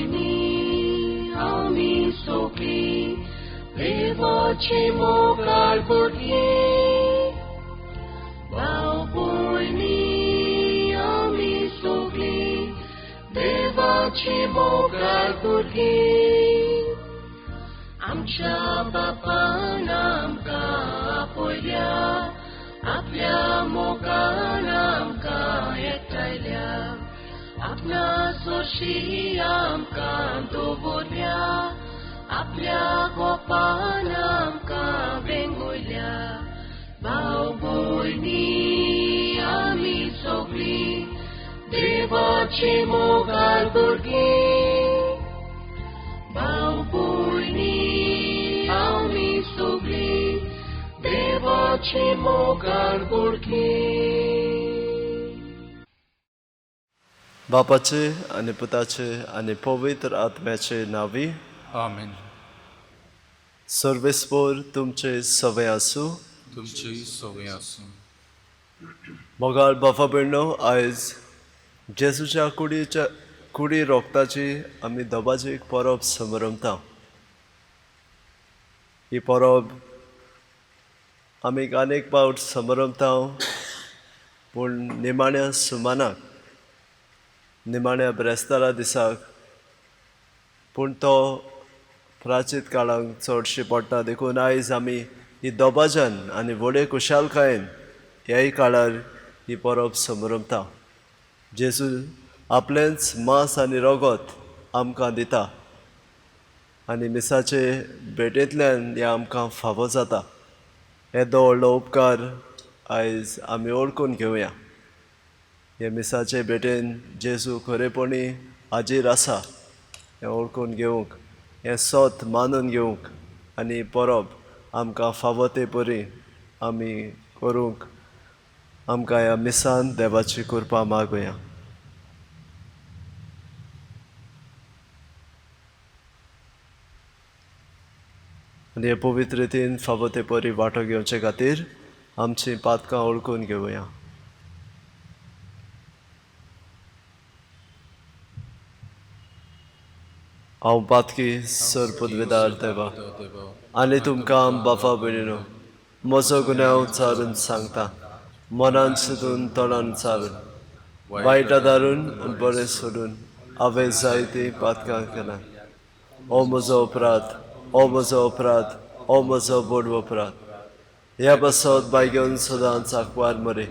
भयणी आमी सगळीं देवाची मोगाळ भुरगीं. भाव भयणी आमी सगळीं देवाची मोगाळ भुरगीं. आमच्या बापान आमकां आपयल्या, आपल्या मोगान आमकां एकठांयल्या, आपणा सोशी आमकां दवरल्या, आपल्या गोपान आमकां वेंगयल्या. भाव भयणी आमी सगळीं देवाची मोगाळ भुरगीं. भाव भयणी आमी सगळीं देवाची मोगाळ भुरगीं. बापाचे आनी पुताचे आनी पवित्र आत्म्याचे नांवी आमेन. सर्वेस्पोर तुमचे सवय आसूं. तुमची सवय आसूं. मोगाळ बाफा भयणो, आयज जेजूच्या कुडीच्या कुडी रोगताची आमी दबाजी एक परब समरमता. ही परब आमी अनेक पावट समरमता, पूण निमाण्या सुमानाक, निमाण्या ब्रेस्तारा दिसाक, पूण तो प्राचीत काळांक चडशी पडटा. देखून आयज आमी ही दबाजन आनी व्हडे खुशालकायेन ह्याय काळार ही परब समरमता. जेजू आपलेंच मांस आनी रगत आमकां दिता आनी मिसाचे भेटेंतल्यान हें आमकां फावो जाता. येदो व्हडलो उपकार आयज आमी वळखून घेवया. हे मिसाचे भेटेन जेजू खरेपणी हाजीर आसा हें वळखून घेवंक, हें सत मानून घेवंक आनी परब आमकां फावो ते परी आमी करूंक आमकां ह्या मिसान देवाची कृपा मागुया. आनी हे पवित्र रितीन फावो ते परी वांटो घेवचे खातीर आमचीं पातकां वळखून घेवया. हांव पातकी सर पदवेदार देवा आनी तुमकां बापा भयणीनो म्हजो गुन्यांव चारून सांगता, मनान चिंतून तोंडान चारून, वायट आदारून आनी बरें सोडून हांवें जायतीं पातकां केलां. ओ म्हजो अपराध, ओ म्हजो अपराध, ओ म्हजो व्हड अपराध. ह्या पासत बायगेवन सदांच आंकवार मरे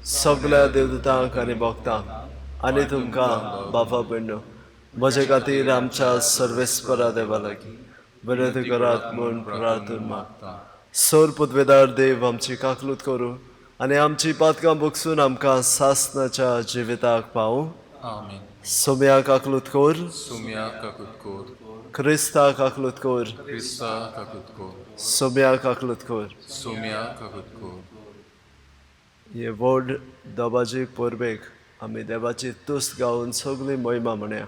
सगळ्या देवदूतांक आनी भक्तांक आनी तुमकां बापा भयणो म्हजे खातीर आमच्या सर्वेस्परा देवा लागीं विनंती करात म्हूण प्रार्थून मागता. सोर पदवेदार देव आमची काकलूत करूं आनी आमची पातकां बगसून आमकां सासनाच्या जिविताक पावूं. आमेन. सोम्या काकलूत कोर, सुम्या काकूत कोर, क्रिस्ता काकलूत कोर, क्रिस्ता काकूत कोर, सोम्या काकलूत कोर. सुम्या काकूत कोर. हे व्हड दबाजी परबेक आमी देवाची तुस्त गावन सगळी महिमा म्हणया.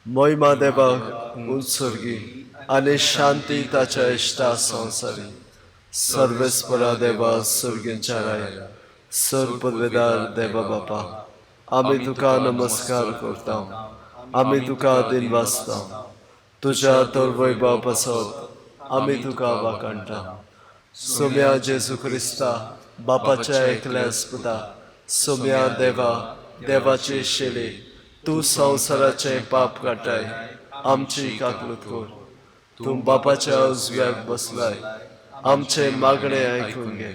महिमा देवाक उत्सर्गी आनी शांती ताच्या इश्टा संवसारी. सर्वेस्परा देवा सर्गींच्या राया, सर पदवेदार देवा बापा, आमी तुका नमस्कार करता, आमी तुका दिन वाचता, तुज्या तर वैभव पासत आमी तुका वाखाणटा. सोम्या जेजू क्रिस्ता बापाच्या एकल्याच पुता, सोम्या देवा देवाची शेली, तूं संवसाराचें पाप काडटाय, आमची काकलूत कर. तूं बापाच्या उजव्याक बसलाय, आमचें मागणें आयकून घे.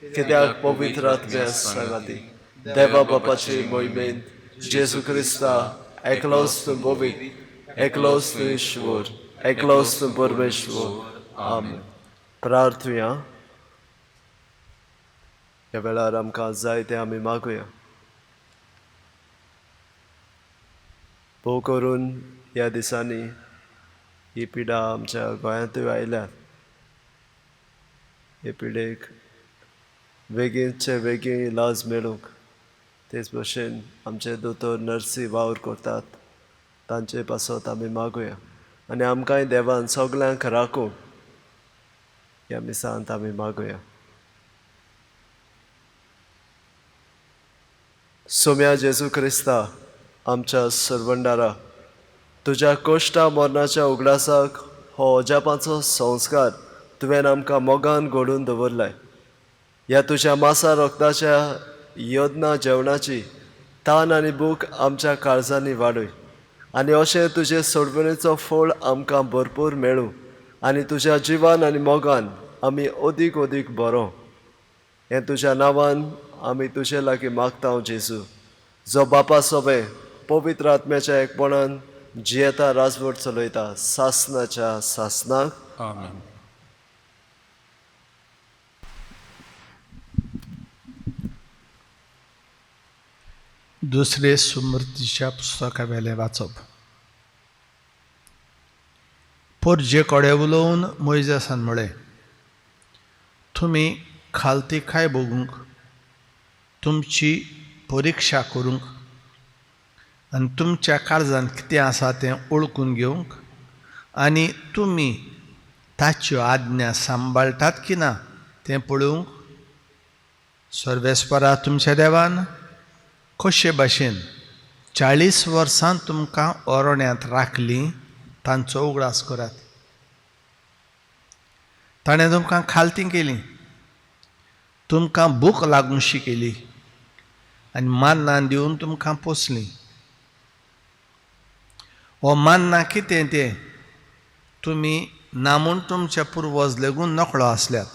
कित्याक पवित्र आत्म्या सांगाती देवा बापाचे मोहिमेंत जेजू क्रिस्ता एकलोच तूं पवित्र, एकलोच तूं ईश्वर, एकलोच तूं परमेश्वर. आमेन. प्रार्थुया. ह्या वेळार आमकां जाय तें आमी मागुया. भोव करून ह्या दिसांनी ही पिडा आमच्या गोंयांतूय आयल्या. हे पिडेक बेगीनचे बेगीन इलाज मेळूंक, तेच भशेन आमचे दोतोर नर्सी वावर करतात तांचे पासत आमी मागुया आनी आमकांय देवान सगल्यांक राखूंक ह्या मिसांत आमी मागुया. सोम्या जेजू क्रिस्ता आमच्या सर्वंडारा, तुज्या कश्टा मरणाच्या उगडासाक हो अजापाचो संस्कार तुवें आमकां मोगान घडून दवरलाय. ह्या तुज्या मासा रक्ताच्या योजना जेवणाची तान आनी भूक आमच्या काळजांनी वाडय आनी अशें तुजे सोडवणेचो फळ आमकां भरपूर मेळूं आनी तुज्या जिवान आनी मोगान आमी अदीक अदीक बरो. हें तुज्या नांवान आमी तुजे लागीं मागता जेजू, जो बापा सोबे पवित्र आत्म्याच्या एकपणान जियेता राजवट चलयता सासनाच्या सासनाक. आमेन. दुसरे सुमृतीच्या पुस्तका वेलें वाचप. पोरजे कडेन उलोवन मोयजेसान म्हळें, तुमी खालती खाय बगूंक, तुमची परिक्षा करूंक आनी तुमच्या काळजांत कितें आसा तें वळखून घेवंक आनी तुमी ताच्यो आज्ञा सांबाळटात की ना तें पळोवंक सर्वेस्परा तुमच्या देवान कशे भाशेन 40 वर्सां तुमकां ओरण्यांत राखलीं तांचो उगडास करात. ताणें तुमकां खालती केली, तुमकां भूक लागून शिकयली आनी मान्नां दिवन तुमकां पोसलीं. हो मान्नां कितें तें तुमी ना म्हूण तुमचे पुर्वज लेगून नकळो आसल्यात.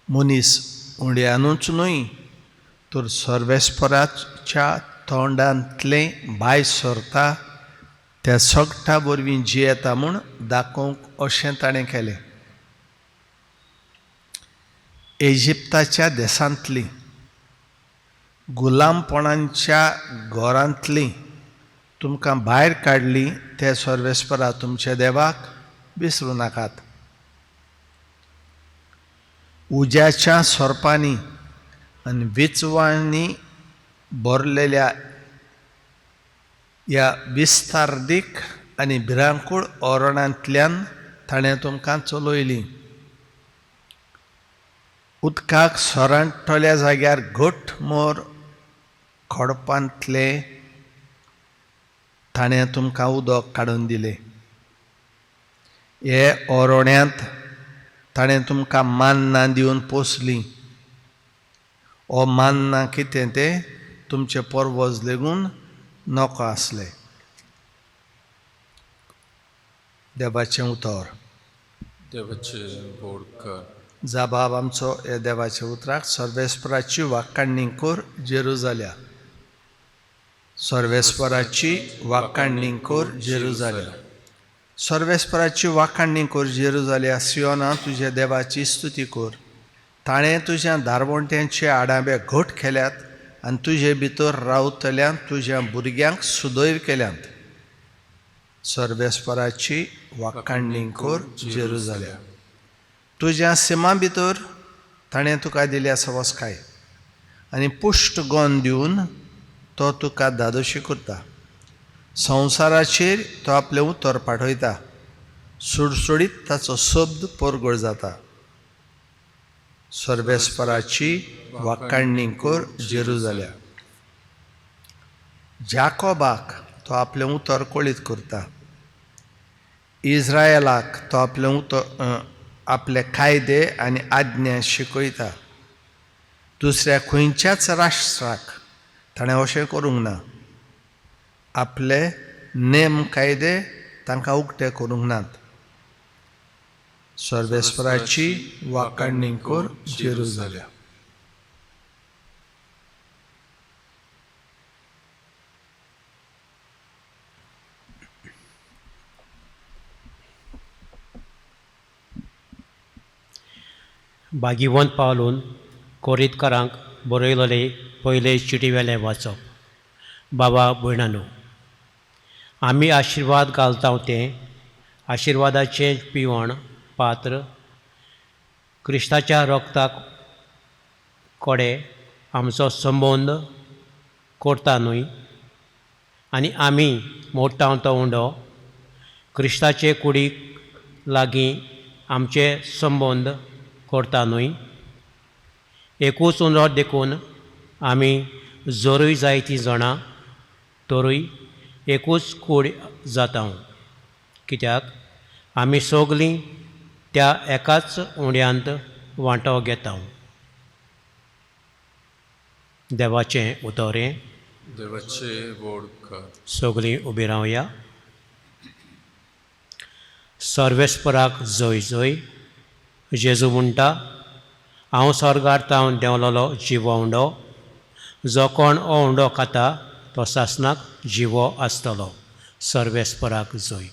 मनीस उंड्यानूच न्हय तर सर्वेस्पराच्या तोंडांतलें भायर सरता त्या सगटा वरवीं जियेता म्हूण दाखोवंक अशें ताणें केलें. इजिप्ताच्या देशांतली गुलामपणाच्या घरांतली तुमकां भायर काडली ते सर्वेस्परा तुमच्या देवाक विसरूं नाकात. उज्याच्या सोरपांनी आनी विंचवांनी भरलेल्या ह्या विस्तारदीक आनी भिरांकूळ ओरणांतल्यान ताणें तुमकां चलयलीं. उदकाक सोरांटल्या जाग्यार घट मोर खडपांतलें ताणें तुमकां उदक काडून दिलें. हे ओरोण्यांत ताणें तुमकां मान्नां दिवन पोसलीं. हो मान्नां कितें तें तुमचे पोर्वज लेगून नको आसले. देवाचें उतर. देवाचे बोडकर. जाबाब आमचो हे देवाच्या उतराक सर्वेस्पराची वाकाणणी कर जेरुजाल्या. सर्वेस्पराची वाकाणणी कर जेरुजाल्या. सर्वेस्पराची वाकाणणी कर जेरुजाल्या. सियोना तुज्या देवाची स्तुती कर. ताणें तुज्या दारवंट्यांचे आडाबे घट केल्यात आनी तुजे भितर रावतल्यान तुज्या भुरग्यांक सुदैव केल्यात. सर्वेस्पराची वाकाणणी कर जेरुजाल्या. तुज्या सिमा भितर ताणें तुका दिल्या सवसकाय आनी पुश्ट गोन दिवन तो तुका धादोशी करता. संवसाराचेर तो आपलें उतर पाठयता. सुडसुडीत ताचो शब्द परगळ जाता. सर्वेस्पराची वाकाणणी कर जेरुजाल्या. जाकोबाक तो आपलें उतर कळीत करता. इस्रायलाक तो आपलें उतर आपले कायदे आनी आज्ञा शिकयता. दुसऱ्या खंयच्याच राष्ट्राक ताणें अशें करूंक ना. आपले नेम कायदे तांकां उक्ते करूंक नात. सर्वेस्पराची वाकाणणी कर जेरुजाल्या. भागीवंत पावलून कोरीतकारांक बरयलेले पयले चिटीवेलें वाचप. बाबा भयणानो, आमी आशिर्वाद घालता तें आशिर्वादाचें पिवण पात्र क्रिस्ताच्या रक्ताक कडे आमचो संबंद करता न्हय, आनी आमी मोडटा तो उंडो क्रिस्ताचे कुडीक लागीं आमचे संबंद करता न्हय. एकूच उंडो देखून आमी जरूय जायतीं जाणां तरूय एकूच कूड जाता, कित्याक आमी सगलीं त्या एकाच उंड्यांत वांटो घेता. देवाचें उतर हें. देवाचे व्हड कर. सगलीं उबी रावया. सर्वेस्पराक जय जय. जेजू म्हणटा, हांव स्वर्गार तावन देंवलोलो जिवो उंडो, जो कोण हो उंडो खाता तो सासणाक जिवो आसतलो. सर्वेस्पराक जय.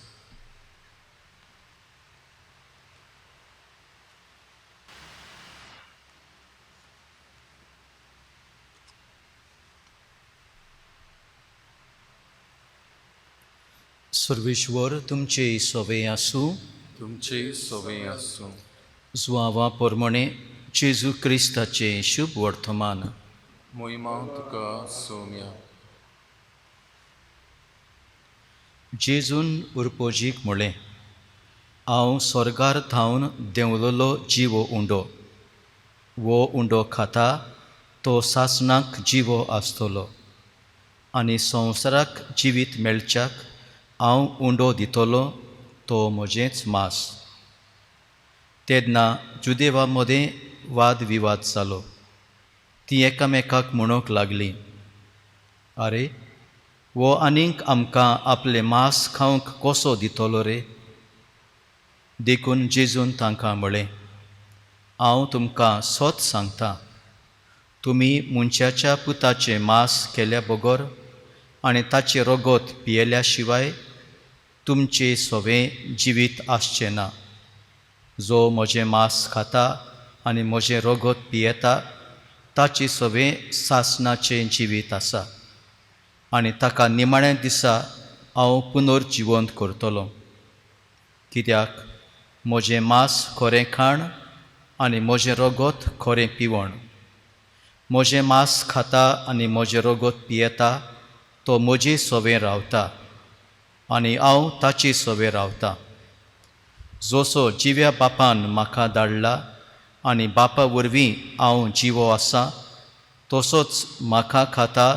सर्वेश्वर तुमचे सवे आसूं. तुमचे सवे आसूं. जुआवा प्रमाणे जेजू क्रिस्ताचें शुभ वर्तमान. मोहिमा तुका सोम्या. जेजून उरपोजीक म्हळें, हांव स्वर्गार थावन देंवलोलो जिवो उंडो, वो उंडो खाता तो सासणाक जिवो आसतलो आनी संवसाराक जिवीत मेळच्याक हांव उंडो दितलो तो म्हजेंच मास. तेन्ना जुदेवा मदें वाद विवाद जालो. तीं एकामेकाक म्हणूंक लागलीं, आरे वो आनीक आमकां आपलें मांस खावंक कसो दितलो रे? देखून जेजून तांकां म्हळें, हांव तुमकां सत सांगता, तुमी मनशाच्या पुताचें मांस केल्या बगर आनी ताचें रगत पियेल्या शिवाय तुमचें सवें जिवीत आसचें ना. जो म्हजें मांस खाता आनी म्हजें रगत पियेता ताचें सवें सासणाचें जिवीत आसा आनी ताका निमाण्या दिसा हांव पुनर्जिवंत करतलो. कित्याक म्हजें मांस खरें खाण आनी म्हजें रगत खरें पिवण. म्हजें मांस खाता आनी म्हजें रगत पियेता तो म्हजे सवें रावता आनी हांव ताचे सवें रावता. जसो जिव्या बापान म्हाका धाडला आनी बापा वरवीं हांव जिवो आसा, तसोच म्हाका खाता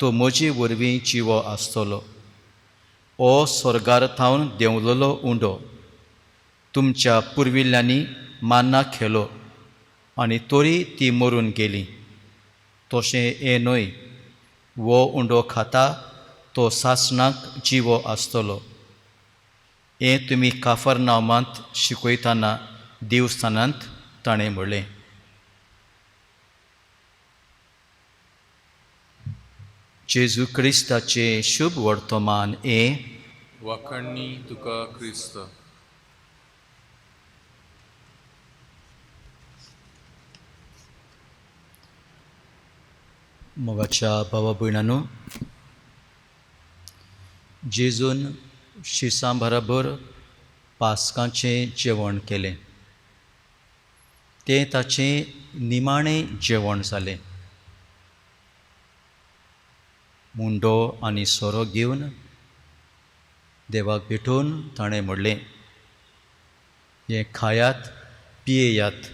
तो म्हजे वरवीं जिवो आसतलो. हो स्वर्गार थावन देंवलोलो उंडो तुमच्या पुर्विल्ल्यांनी मान्ना खेलो आनी तरी ती मरून गेली. तशें हें न्हय, वो उंडो खाता तो सासणाक जिवो आसतलो. हें तुमी काफर नामांत शिकयतना देवस्थानांत ताणें म्हणलें. जेजू क्रिस्ताचें शुभ वर्तमान हें. वाखाणणी तुका क्रिस्त. मोगाच्या भावा भयणांनो, जेजून शिसां बराबर पास्कांचें जेवण केलें. तें ताचें निमाणें जेवण जालें. मुंडो आनी सोरो घेवन देवाक भेटून ताणें म्हणलें, हें खायात पियेयात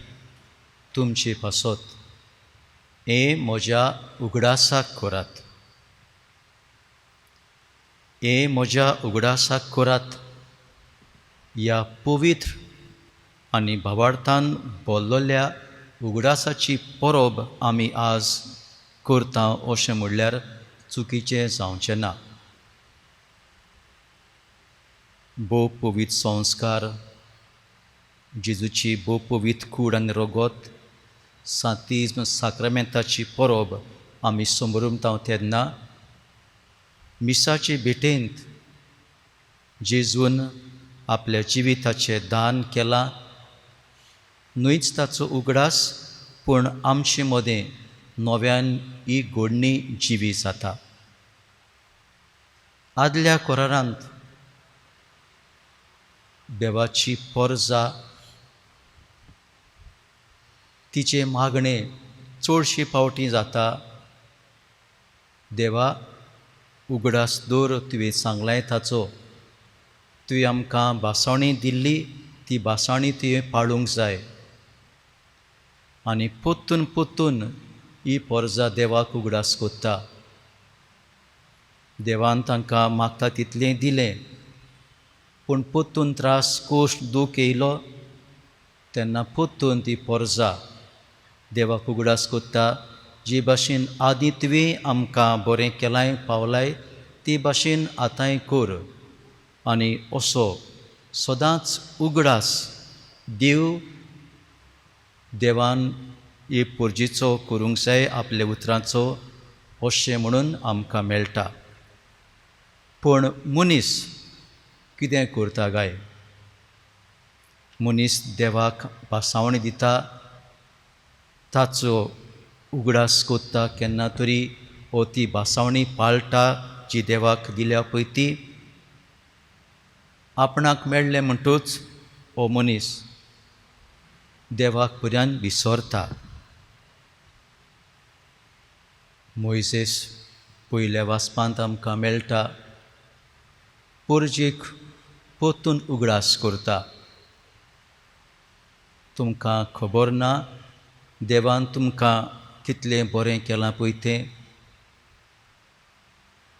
तुमचे पासत, हें म्हज्या उगडासाक करात, हें म्हज्या उगडासाक करात. ह्या पवित्र आनी भावार्थान बोल्लोल्या उगडासाची परब आमी आज करता अशें म्हणल्यार चुकीचें जावचें ना. भोव पवित्र संस्कार, जेजूची भोव पवित्र कूड आनी रगत, सांतिज्म साक्रामेंताची परब आमी समरुमता तेन्ना मिसाचे भेटेंत जेजून आपल्या जिविताचें दान केलां. न्हयच ताचो उगडास, पूण आमचे मदें नव्यान ही घडणी जिवी जाता. आदल्या कोरारांत देवाची परजा तिचें मागणें चडशे फावटी जाता, देवा उगडास दवर तुवें सांगलाय ताचो, तुवें आमकां भासाणी दिल्ली ती भासाणी तुवें पाळूंक जाय. आनी पोत्तून पोत्तून ही परजा देवाक उगडास कोत्ता. देवान तांकां मागता तितलें दिलें, पूण परतून त्रास कोश्ट दूख येयलो तेन्ना परतून ती पोरजा देवाक उगडास कोत्ता. जे भाशेन आदीं तुवें आमकां बरें केलांय पावलाय ते भाशेन आतांय कर. आनी असो सदांच उगडास देव देवान हे पोरजेचो करूंक जाय आपल्या उतरांचो अशें म्हणून आमकां मेळटा. पूण मनीस कितें करता काय? मनीस देवाक भासावणी दिता, ताचो उगडास कोत्ता केन्ना तरी, ओ ती भासावणी पाळटा जी देवाक दिल्या पळय ती. आपणाक मेळ्ळें म्हणटूच हो मनीस देवाक पर्यान विसरता. मोयजेस पयल्या वाचपांत आमकां मेळटा, पोरजेक परतून उगडास करता. तुमकां खबर ना देवान तुमकां कितलें बरें केलां पळय तें.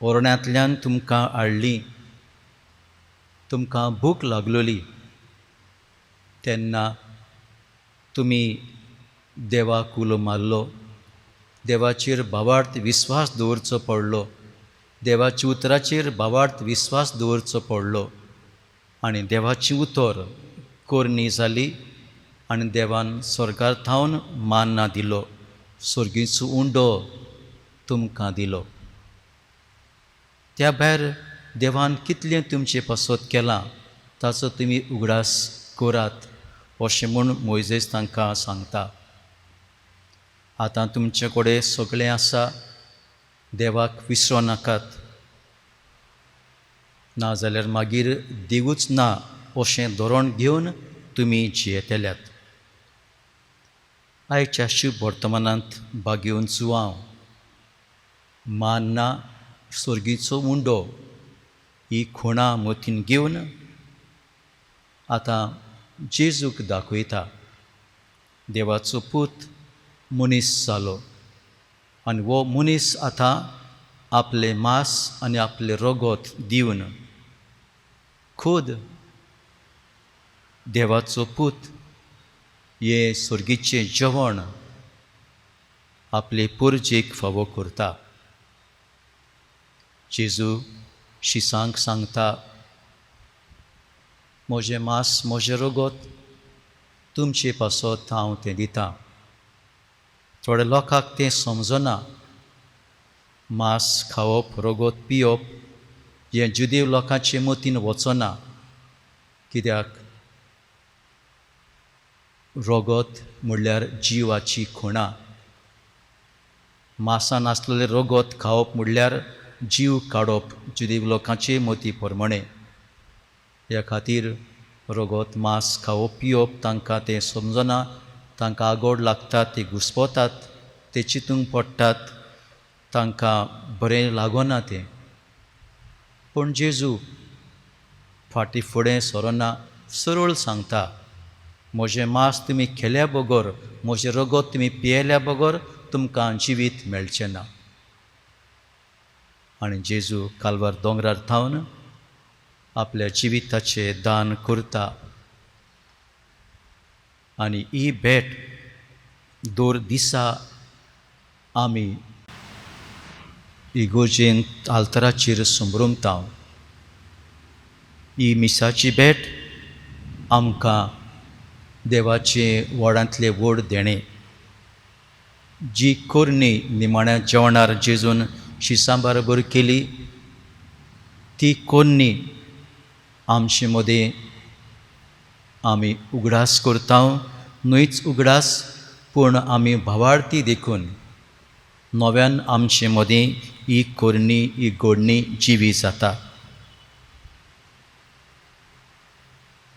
ओरण्यांतल्यान तुमकां हाडली, तुमकां भूक लागलोली तेन्ना तुमी देवाक उलो मारलो, देवाचेर भावार्थ विस्वास दवरचो पडलो, देवाच्या उतराचेर भावार्थ विस्वास दवरचो पडलो आनी देवाची उतर कोरणी जाली आनी देवान स्वर्गार थावन मान्ना दिलो, स्वर्गीचो उंडो तुमकां दिलो. त्या भायर देवान कितलें तुमचें पासत केलां ताचो तुमी उगडास करात अशें म्हूण मोयजेस तांकां सांगता. आतां तुमचे कडेन सगळें आसा, देवाक विसरो नाकात, नाजाल्यार मागीर देवूच ना अशें धोरण घेवन तुमी जियेतल्यात. आयच्या शुभ वर्तमानांत बागेवन जुवांव मान ना स्वर्गीचो उंडो ही खुणा मतीन घेवन आतां जेजूक दाखयता. देवाचो पूत मनीस जालो आनी हो मनीस आतां आपलें मांस आनी आपलें रगत दिवन खुद देवाचो पूत हें स्वर्गीचें जेवण आपले पुर्जेक फावो करता. जेजू शिसांक सांगता, म्हजें मांस म्हजें रगत तुमचे पासत हांव तें दितां. थोड्या लोकांक तें समजना. मांस खावप रगत पिवप हें जुदेव लोकांचे मतीन वचना, कित्याक रगत म्हणल्यार जिवाची खुणा. मांसान आसलेलें रगत खावप म्हणल्यार जीव काडप जुदेव लोकांचे मती प्रमाणे. ह्या खातीर रगत मांस खावप पिवप तांकां तें समजना, तांकां आगोड लागता, ते घुस्पतात, ते चिंतूंक पडटात, तांकां बरें लागना तें. पूण जेजू फाटीं फुडें सरना, सरळ सांगता, म्हजें मांस तुमी खेल्या बगर, म्हजें रगत तुमी पियेल्या बगर तुमकां जिवीत मेळचें ना. आनी जेजू कालवार दोंगरार थावन आपल्या जिविताचें दान करता आनी ही भेट दर दिसा आमी इगोर्जेंत आल्तराचेर समरमता. ही मिसाची भेट आमकां देवाचे व्हडांतलें व्हड देणें. जी कोरणी निमाण्या जेवणार जेजून शिसां बरोबर केली ती कोरणी आमचे मदें आमी उगडास करता, न्हयच उगडास पूण आमी भावार्थी देखून नव्यान आमचे मदें ही कोरणी ही गोडणी जिवी जाता.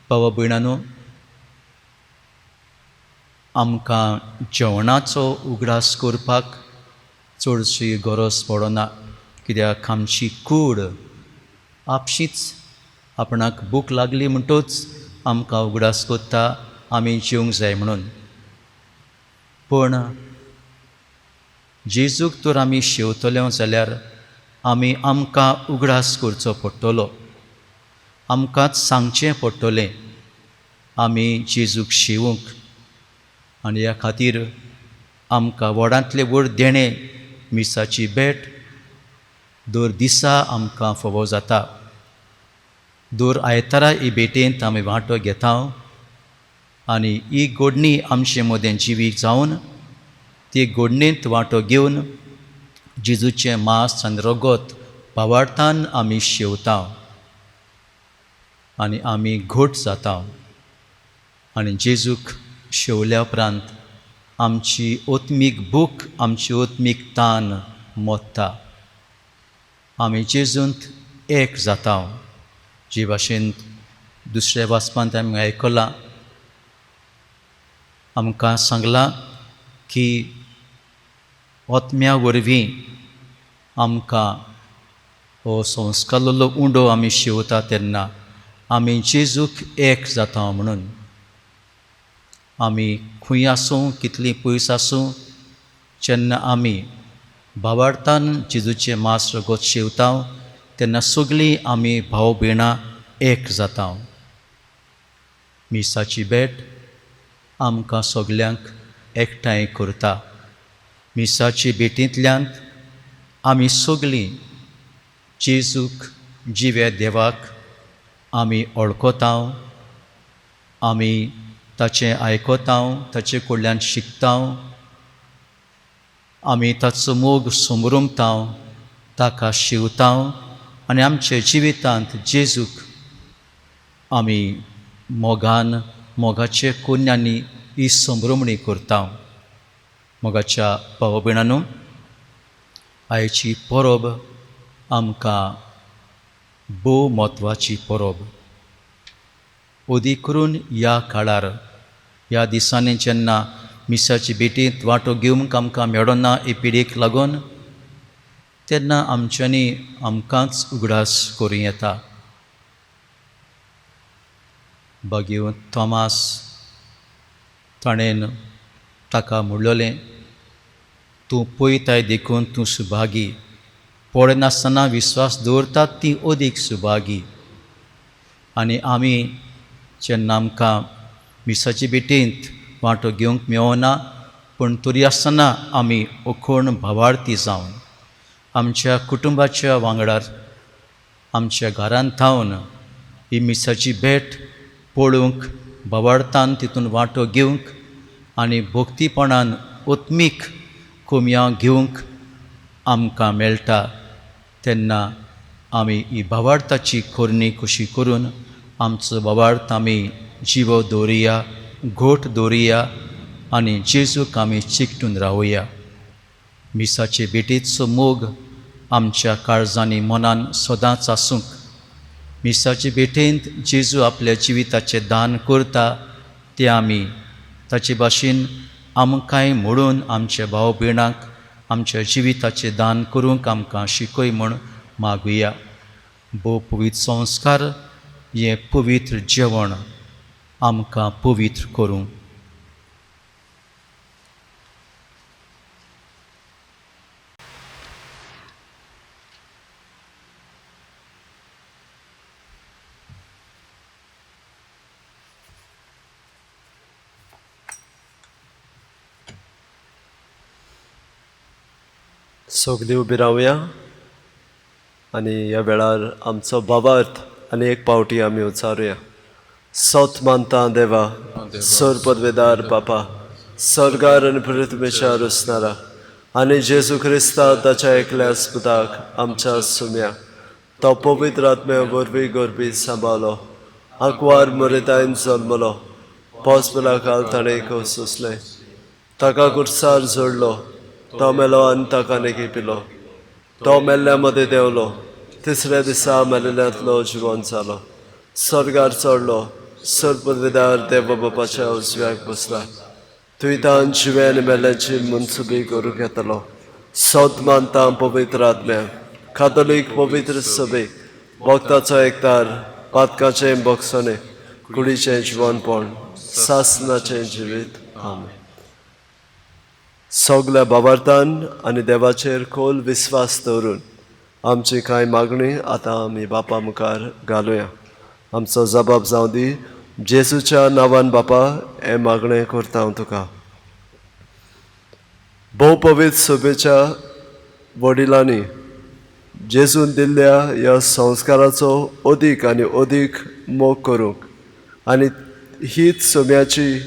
बाबा भयणानो, आमकां जेवणाचो उगडास करपाक चडशी गरज पडना, कित्याक आमची कूड आपशीच आपणाक भूक लागली म्हणटूच आमकां उगडास करता आमी जेवंक जाय म्हणून. पूण जेजूक तर आमी शेवतले जाल्यार आमी आमकां उगडास करचो पडटलो, आमकांच सांगचें पडटलें आमी जेजूक शिवूंक। आनी ह्या खातीर आमकां व्हडांतलें व्हड देणें मिसाची भेट दर दिसा आमकां फावो जाता। दर आयतारा ही भेटेंत आमी वांटो घेता आनी ही गोडणी आमचे मदें जिवी जावन ती गोडणेंत वांटो घेवन जेजूचें मांस आनी रगत भावार्थान आमी शेवता आनी आमी घट जाता। आनी जेजूक शेवल्या उपरांत आमची ओत्मीक भूक, आमची ओत्मीक तान मोत्ता, आमी जेजूंत एक जाता। जे भाशेन दुसऱ्या वाचपांत आमी आयकलां, आमकां सांगलां की ओत्म्या वरवीं आमकां हो संस्कारलो उंडो आमी शेवता तेन्ना आमी जेजूक एक जाता म्हणून। आमी खंय आसूं, कितली पयस आसूं, जेन्ना आमी भावार्थान जेजूचें मांस रगत शेवता तेन्ना सगळीं आमी भाव भयणां एक जाता। मिसाची भेट आमकां सगल्यांक एकठांय करता। मिसाची भेटींतल्यान आमी सगळीं जेजूक जिव्या देवाक आमी वळखता, आमी ताचें आयकता, ताचे कडल्यान शिकता, आमी ताचो मोग समरुमता, ताका शिवता आनी आमच्या जिवितांत जेजूक आमी मोगान, मोगाचे कोन्यांनी ही संभ्रमणी करता। मोगाच्या भाव भयणांनो, आयची परब आमकां भोव म्हत्वाची परब। अदीक करून ह्या काळार, ह्या दिसांनी जेन्ना मिसाची भेटींत वांटो घेवंक आमकां मेळना हे पिडीक लागून, तेन्ना आमच्यांनी आमकांच उगडास करूं येता। बागेव थॉमास ताणें ताका म्हणलें, तूं पळयताय देखून तूं सुभागी, पळयनासतना विस्वास दवरतात ती अदीक सुभागी। आनी आमी जेन्ना आमकां मिसाचे भेटींत वांटो घेवंक मेळना, पूण तरी आसतना आमी ओखण भावार्थी जावन आमच्या कुटुंबाच्या वांगडार, आमच्या घरांत थावन ही मिसाची भेट पळोवंक, भावार्थान तितून वांटो घेवंक आनी भक्तीपणान ओत्मीक कोमयां घेवंक आमकां मेळटा, तेन्ना आमी ही भावार्थाची कोरणी कशी करून आमचो भावार्थ आमी जिवो दवरुया, घोट दवरुया आनी जेजूक आमी चिकटून रावया। मिसाचे भेटीचो मोग आमच्या काळजांनी मनान सदांच आसूंक। मिसाचे भेटेंत जेजू आपल्या जिविताचें दान करता तें आमी ताचे भाशेन आमकांय म्हणून आमच्या भाव भयणांक आमच्या जिविताचें दान करूंक आमकां शिकय म्हूण मागुया। भोव पवित्र संस्कार हें पवित्र जेवण आमकां पवित्र करूं। सगळीं उबी रावया आनी ह्या वेळार आमचो भावार्थ आनी एक पावटी आमी उचारुया। सत मानता देवा, सर पदवेदार बापा, सर्गार आनी पृथ्वीच्या रचणारा आनी जेजू क्रिस्ता ताच्या एकल्या पुताक आमच्या सुम्या, तो पवित्र आत्म्या वरवीं गोरबी सांबाळलो, आंकवार मरेतायन जल्मलो, पोसबला काल ताणें सोंसलें, ताका कुर्सार जोडलो, तो मेलो आनी ताका नेकी पिलो, तो मेल्ल्या मदें देंवलो, तिसऱ्या दिसा मेल्ल्यांतलो जिवन जालो, सर्गार चडलो, सर्पदवेदार देव बापाच्या उजव्याक बसला, तुयतान जिवे आनी मेल्ल्याची मनसुबी करूंक येतलो। सत मानता पवित्र आत्म्या, कातोलीक पवित्र सभेक, भक्ताचो एकतार, पातकाचें बक्षणें, कुडीचें जिवनपण, सासनाचें जिवीत। आमेन। सगल्या भावार्थान आनी देवाचेर खोल विस्वास दवरून आमची कांय मागणी आतां आमी बापा मुखार घालुया. आमचो जबाब जावं दी जेजूच्या नांवान बापा हें मागणें करता हांव तुका. भोव पवित्र सभेच्या वडिलांनी जेजून दिल्ल्या ह्या संस्काराचो अदीक आनी अदीक मोग करूंक आनी हीच सोम्याची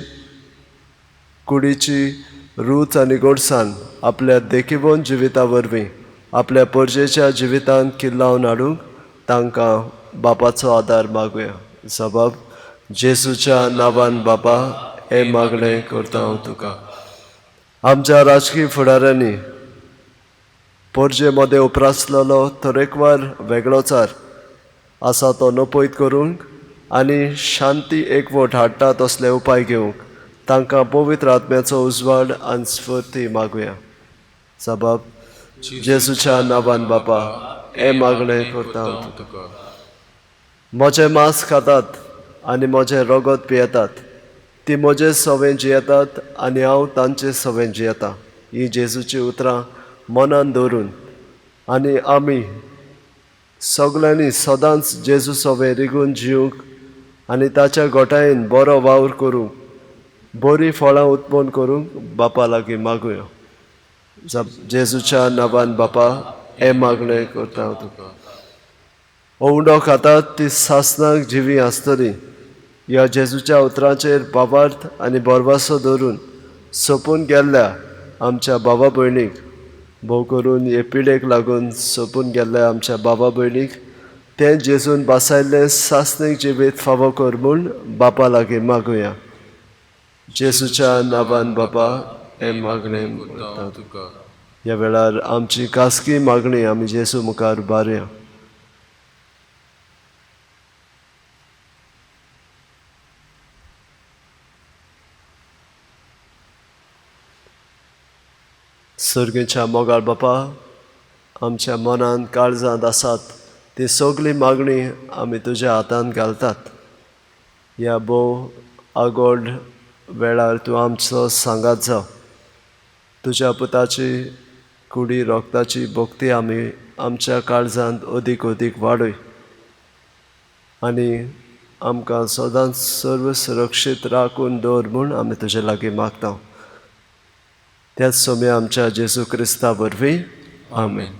कुडीची रूच आनी गोडसान आपल्या देखिवन जिविता वरवीं आपल्या परजेच्या जिवितांत किल्लावन हाडूंक तांकां बापाचो आदार मागुया. सबब जेजूच्या नांवान बापा हें मागणें करता हांव तुका. आमच्या राजकीय फुडाऱ्यांनी पोरजे मदें उप्रासलेलो तरेकवार वेगळोचार आसा तो नपयत करूंक आनी शांती एकवट हाडटा तसले उपाय घेवंक तांकां पवित्र आत्म्याचो उजवाड आनी स्फूर्ती मागुया. सबब जेजूच्या नांवान बापा हें मागणें करता हांव तुका. म्हजें मांस खातात आनी म्हजें रगत पियेतात, ती म्हजे सवें जियेतात आनी हांव तांचे सवें जियेतां. हीं जेजूचीं उतरां मनान दवरून आनी आमी सगल्यांनी सदांच जेजू सवें रिगून जिवंक आनी ताच्या गोठायेन बरो वावर करूंक बरीं फळां उत्पन्न करूंक बापा लागीं मागुया. जेजूच्या नांवान बापा हें मागणें करता हांव तुका. उंडो खातात ती सासनाक जिवी आसतली ह्या जेजूच्या उतरांचेर भावार्थ आनी भरवासो दवरून सोंपून गेल्ल्या आमच्या बाबा भयणीक, भोव करून हे पिडेक लागून सोंपून गेल्ल्या आमच्या बाबा भयणीक तें जेजून बासायल्लें सासणीक जिवीत फावो कर म्हूण बापा लागीं मागुया. जेजूच्या नांवान बापा हें मागणें करता तुका. ह्या वेळार आमची खासगी मागणी आमी जेजू मुखार उबारुया. सर्गेच्या मोगाळ बापा, आमच्या मनांत काळजांत आसात ती सगळी मागणी आमी तुज्या हातांत घालतात. ह्या भोव आगोड वेळार तूं आमचो सांगात जाव. तुज्या पुताची कुडी रोगताची भक्ती आमी आमच्या काळजांत अदीक अदीक वाडय आनी आमकां सदांच सर्व सुरक्षीत राखून दवर म्हूण आमी तुजे लागीं मागता. त्याच सोम्या आमच्या जेजू क्रिस्ता वरवीं आमेन.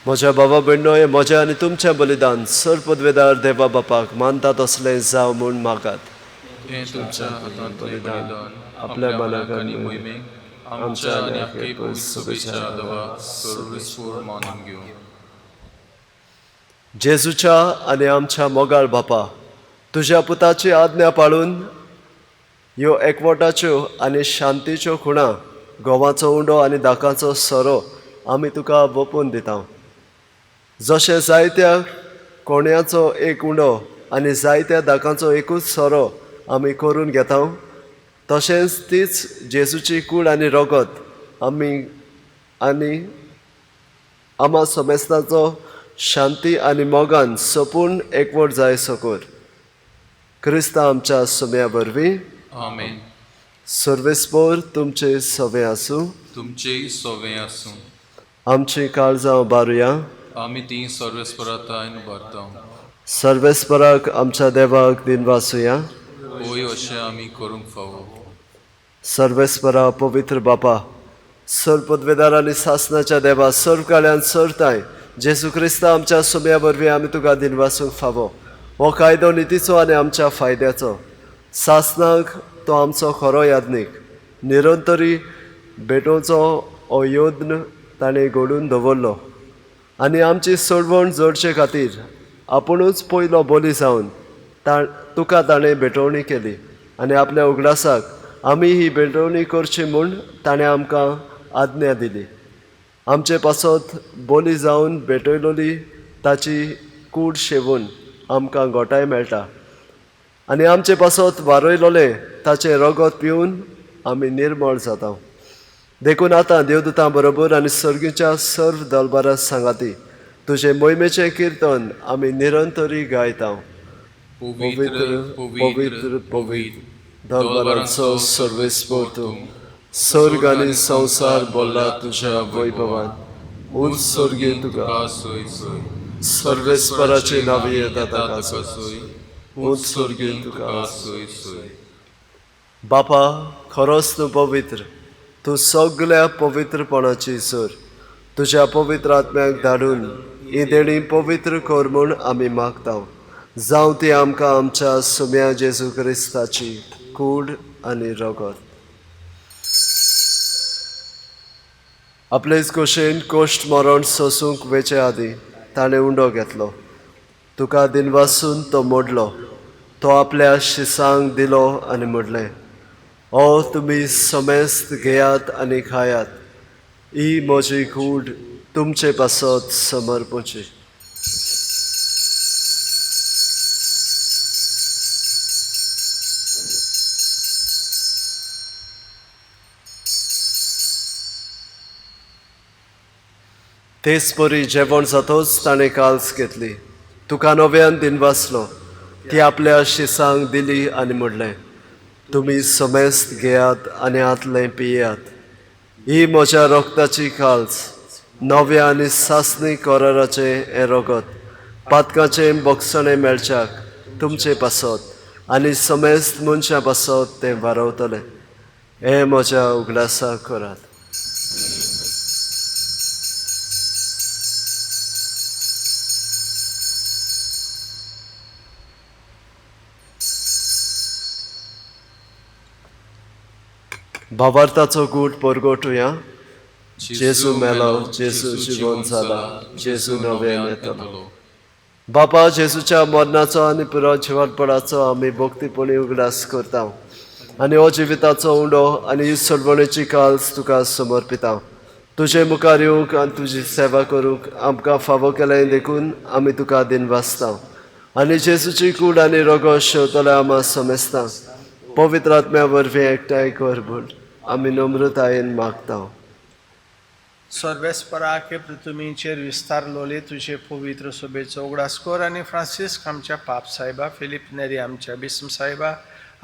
म्हज्या बाबा भयणो, हें म्हजें आनी तुमचें बलिदान सर पदवेदार देवा बापाक मानता तसलें जावं म्हूण मागात. हें तुमच्या हातांतलें बलिदान आपल्या मनाक आनी मोहिमेक आमच्या आनी आख्खे पवित्र सभेच्या देवा सर्वेस्पोर मानून घेवं. जेजूच्या आनी आमच्या मोगाळ बापा, तुज्या पुताची आज्ञा पाळून ह्यो एकवटाच्यो आनी शांतीच्यो खुणा, गोवाचो उंडो आनी दाकाचो सोरो आमी तुका वोपून दिता. जशें जायत्या कोण्याचो एक उंडो आनी जायत्या दाकांचो एकूच सोरो आमी करून घेता, तशेंच तीच जेजूची कूड आनी रगत आमी आनी आमा समेस्ताचो शांती आनी मोगान सोंपून एकवट जाय सकोर. क्रिस्ता आमच्या सुम्या वरवीं. आमेन. सर्वेस्पोर तुमचे सवे आसूं. तुमचेय सोवे आसूं. आमची काळजां उबारुया. आमी ती सर्वेस्परातायन उबारता. सर्वेस्पराक आमच्या देवाक दिनवासुया. होय, अशें आमी करूंक फावो. सर्वेस्परा, पवित्र बापा, सर्व पदवेदार आनी सासनाच्या देवा, सर्व काळ्यान सर्ताय जेजू क्रिस्ता आमच्या सुम्या वरवीं आमी तुका दिनवासूंक फावो. हो कायदो नितीचो आनी आमच्या फायद्याचो. सासनाक तो आमचो खरो याज्ञीक निरंतरी भेटोवचो हो यत्न ताणें घडून दवरलो आनी आमची सोडवण जोडचे खातीर आपुणूच पयलो बोली जावन तुका ताणें भेटवणी केली आनी आपल्या उगडासाक आमी ही भेटवणी करची म्हूण ताणें आमकां आज्ञा दिली. आमचे पासत बोली जावन भेटयलोली ताची कूड शेवून आमकां घोटाय मेळटा आनी आमचे पासत वारयलोलें ताचें रगत पिवन आमी निर्मळ जाता. देखून आतां देवदूतां बरोबर आनी सर्गीच्या सर्व दलबारा सांगाती तुजें मोहिमेचें किर्तन आमी निरंतरी गायता. पवित्र, पवित्र, पवित्र, दलबारांचो सर्वेस्पोर तूं, सर्ग आनी संवसार बोल्ला तुज्या वैभवान. उंच सर्गी तुका सोय सोय. सर्वेस्पराचे नांव येता ताका सोय. उंच सर्गी तुका सोय सोय. बापा, खरोच तूं पवित्र, तूं सगल्या पवित्रपणाची सर. तुज्या पवित्र आत्म्याक धाडून ही देणी पवित्र कर म्हूण आमी मागता. जावं ती आमकां आमच्या सुम्या जेजू क्रिस्ताची कूड आनी रगत. आपलेच कुशेन कोश्ट मरण सोसूंक वेचे आदीं ताणें उंडो घेतलो, तुका दिनवासून तो मोडलो, तो आपल्या शिसांक दिलो आनी म्हणलें, ओ तुमी समेस्त घेयात आनी खायात, ही म्हजी कूड तुमचे पासत समर्पची. तेच परी जेवण जातोच ताणें काल्स घेतली, तुका नव्यान दिनवासलो, ती आपल्या शिसांक दिली आनी म्हणलें, तुमी समेस्त घेयात आनी हातलें पियात, ही म्हज्या रक्ताची काल्स, नव्या आनी सासणी कराराचें हें रगत पातकाचें बक्षणें मेळच्याक तुमचे पासत आनी समेस्त मनशां पासत तें वारवतलें. हें म्हज्या उगडासाक करात. भावार्थाचो गूट परगटुया. जेजू मेलो, जेजू जिवन जाला, जेजू नव्यान येतलो. बापा, जेजूच्या मरणाचो आनी पुरो जिवनपणाचो आमी भक्तीपणी उगडास करता आनी हो जिविताचो उंडो आनी ही सोडवणेची काल्स तुका समर्पिता. तुजे मुखार येवंक आनी तुजी सेवा करूंक आमकां फावो केलें देखून आमी तुका दिनवासता आनी जेजूची कूड आनी रगत शेवतले आमा समेस्ता पवित्र आत्म्या वरवीं एकठांय कर म्हूण आमी नम्रतायेन मागता. सर्वेस्पराके पृथ्वीचेर विस्तारलोले तुजे पवित्र सभेचो उगडास कर आनी फ्रांसिस्क आमच्या पाप साहेबा, फिलीप नेरी आमच्या बिस्म साहेबा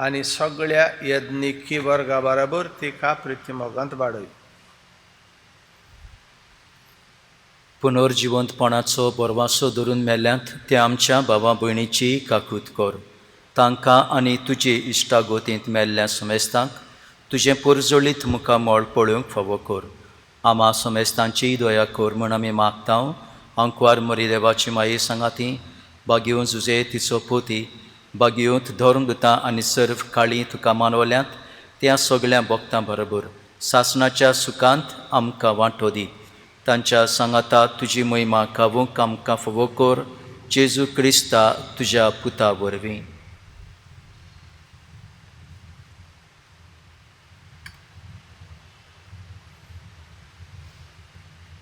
आनी सगळ्या यज्ञिकी वर्गा बराबर तिका प्रितीमोगांत वाडय. पुनर्जिवंतपणाचो बोरवासो धरून मेल्यांत त्या आमच्या भावा भयणीची काकूत कर. तांकां आनी तुजे इश्टागोतींत मेल्ल्या समेस्तांक तुजें पोरजोळीत मुखामळ पळोवंक फावो कर. आमा समेस्तांचीय दया कर म्हूण आमी मागता. आंकवार मरी देवाची माये सांगाती बागेवन जुजे तिचो पोती बागेवंत धर्मदुतां आनी सर्व काळी तुका मानवल्यांत त्या सगळ्या भक्तां बरोबर सासणाच्या सुखांत आमकां वांटो दी. तांच्या सांगाता तुजी महिमा गावूंक आमकां फावो कर. जेजू क्रिस्ता तुज्या पुता वरवीं.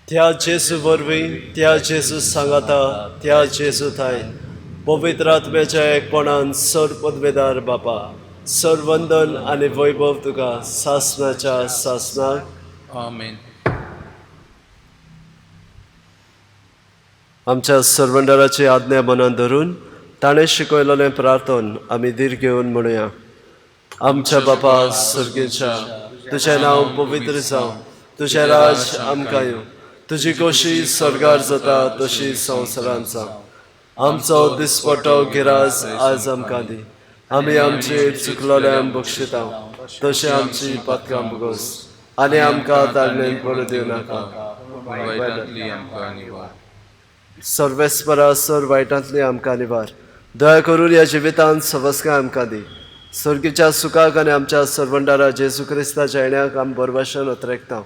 त्या जेजू वरवीं, त्या जेजू सांगाता, त्या जेजू थाय पवित्र आत्म्याच्या एकपणान सर पदवेदार बापा, सर वंदन आनी वैभव तुका सासणाच्या सासणाक. आमेन. आमच्या सर्वंडराची आज्ञा मनान धरून ताणें शिकयलेलें प्रार्थन आमी धीर घेवन म्हणुया. आमच्या बापा सर्गेच्या, तुजें नांव पवित्र जावं, तुजें राज आमकां येवं, तुजी खोशी स्वर्गार जाता तशी संवसारांत जावं. आमचो दिसपटो गिराज आज आमकां दी, आमी आमचे चुकलोल्यांक बक्षिता तशें आमची पातकां भोगोस, आनी आमकां ताळणेन पडूं दिवं नाका. वायटांतली आमकां निवार. सर्वेस्परा सर वायटांतली आमकां निवार. दया करून ह्या जिवितांत सवस्काय आमकां दी. सर्गीच्या सुखाक आनी आमच्या सर्वंडारा जेजू क्रिस्ताच्या येण्याक आमी बरवाशन अत्रेकता.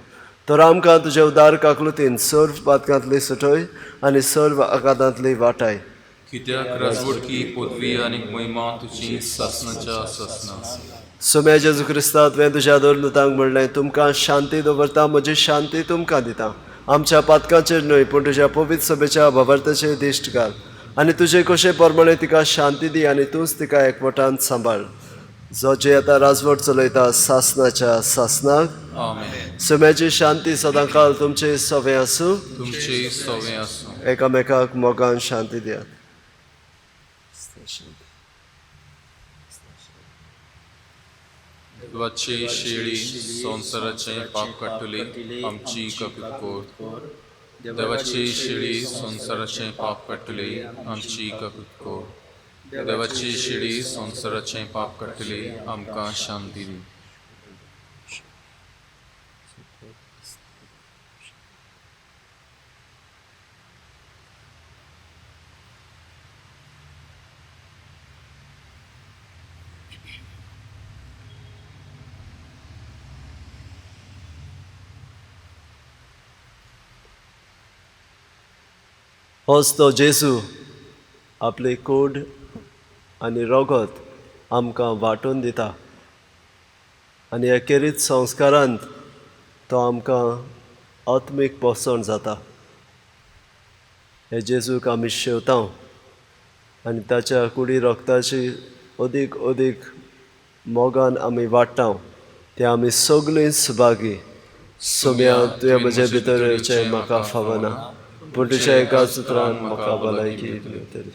तर आमकां तुजे उदार काकलुतीन सर्व पातकांतली सुटय आनी सर्व आघातांतली वाटाय. कित्याक राजवटकी पदवी आनी महिमा तुजी सासनाच्या सासना. सोम्या जेजू क्रिस्ता, तुवें तुज्या दोन म्हणलें, तुमकां शांती दवरता, म्हजी शांती तुमकां दिता. आमच्या पातकांचेर न्हय पूण तुज्या पवित्र सभेच्या भावार्थाचेर दिश्ट घाल आनी तुजे कशे प्रमाणे तिका शांती दी आनी तूंच तिका एकवटान सांबाळ, जो जे आतां राजवट चलयता सासनाच्या सासनाक. आमेन. सोम्याची शांती सदांकाल तुमचे सवे आसूं. तुमचे सवे आसूं. एकामेकाक मोगान शांती दियात. देवाची शेळी संवसाराचें पाप काडटली आमची कपीत कोर. देवाची शेळी संवसाराचें पाप काडटली आमची कपीत कोर. देवाची शेळी संवसाराचें पाप काडटली आमकां शांती दी. होच तो जेजू आपली कूड आनी रगत आमकां वांटून दिता आनी एकेरीत संस्कारांत तो आमकां आत्मीक पोसण जाता. हे जेजूक आमी शेवता आनी ताच्या कुडी रगताची अदीक अदीक मोगान आमी वाडटा ते आमी सगळीं सुभागी. सोम्या, तुवें म्हजे भितर येवचें म्हाका फावना, पूण तुज्या एका सुत्रान म्हाका भलायकी मेळटली.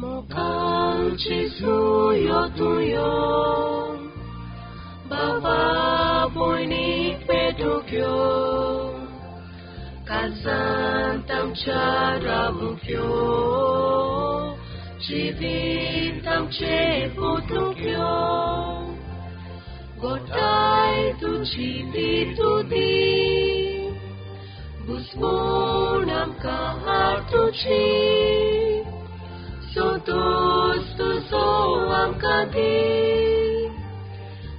Mokal Jesu yo tuyo, Baba boynik pedukyo, Kazantam charamukyo, Jivitam cheputukyo, Gotai tu jivitudi, Busmonam kahartuchi, Sotos tuzo amkadi,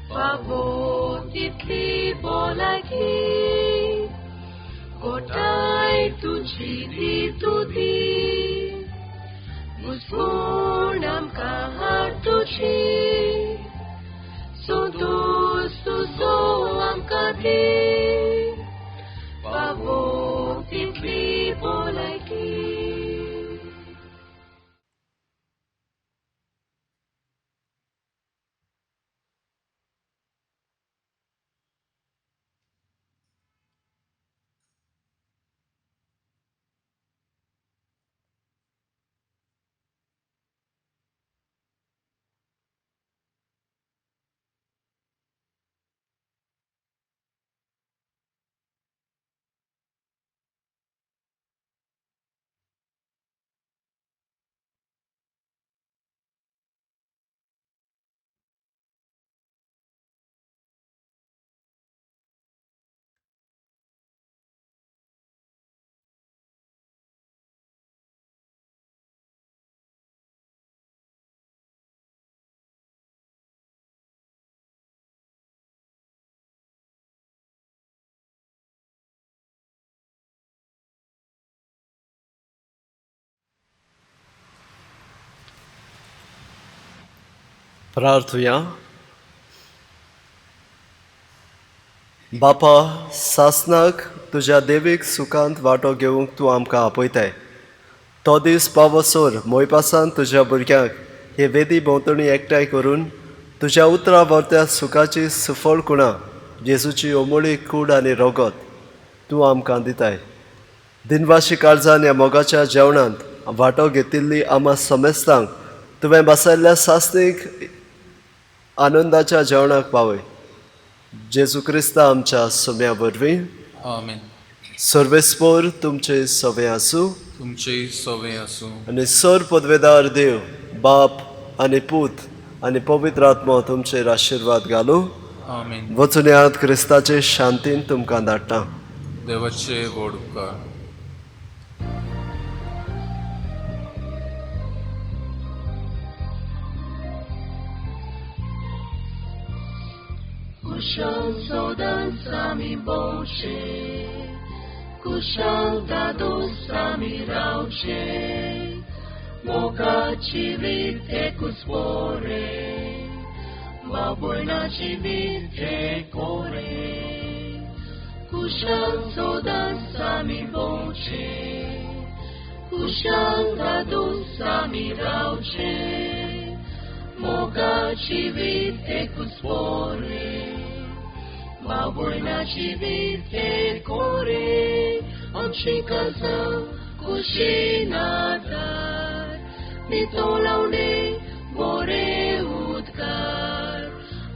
Pavotitli bolaki, Gotai tu jivitudi, Busmonam kahartuchi, Sotos tuzo amkadi, Pavotitli bolaki. प्रार्थुया. बापा, सासनाक तुज्या देवीक सुखांत वांटो घेवंक तूं आमकां आपयताय. तो दीस पावसर मोयपासान तुज्या भुरग्यांक हे वेदी भोंवतणी एकठांय करून तुज्या उतरां वरत्या सुखाची सुफळ कुणा जेजूची ओमोळी कूड आनी रगत तूं आमकां दिताय. दिनवाशी काळजान ह्या मोगाच्या जेवणांत वांटो घेतिल्ली आमा समेस्तांक तुवें बसयल्ल्या सासणीक आनंदाच्या जेवणाक पावय. जेजू क्रिस्ता आमच्या सोम्या वरवीं. आमेन. सर्वेस्पोर तुमचे सवे आसूं. तुमचेय सवे आसूं. आनी सर पदवेदार देव बाप आनी पूत आनी पवित्र आत्मो तुमचेर आशिर्वाद घालूं. आमेन. वचून याद क्रिस्ताचे शांतीन तुमकां धाडटा. देवाचे व्हड उपकार. कुशल सदांच आमी भोंवचे, कुशल दादोस आमी रावचे, मोगाची रीत एकूच बरें, बाबुळणाची रीत कोरें. कुशल सदांच आमी भोंवचे, कुशल दादोस आमी रावचे, मोगाची रीत एकूच बरें, बाबुळणाची रीत कोरें. आमची काळजां कुशीन आदार, नितळावणे बरे उदकार,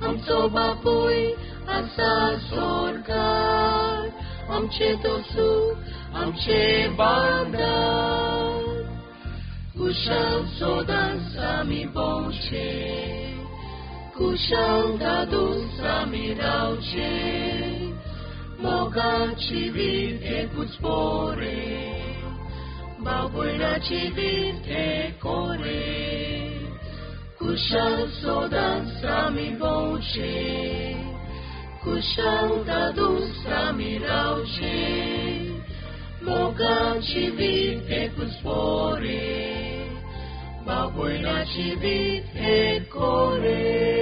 आमचो बापूय आसा सोर्गार, आमचें दोसू आमचें बांदार. कुशल सदांच आमी भोंवचे, कुशल दादोस आमी रावचे, मोगाची रीत एकूच बरें, बाबुळणाची रीत कोरें. कुशल सदांच आमी भोंवचे, कुशल दादोस आमी रावचे, मोगाची रीत एकूच बरें, बाबुळणाची रीत कोरें.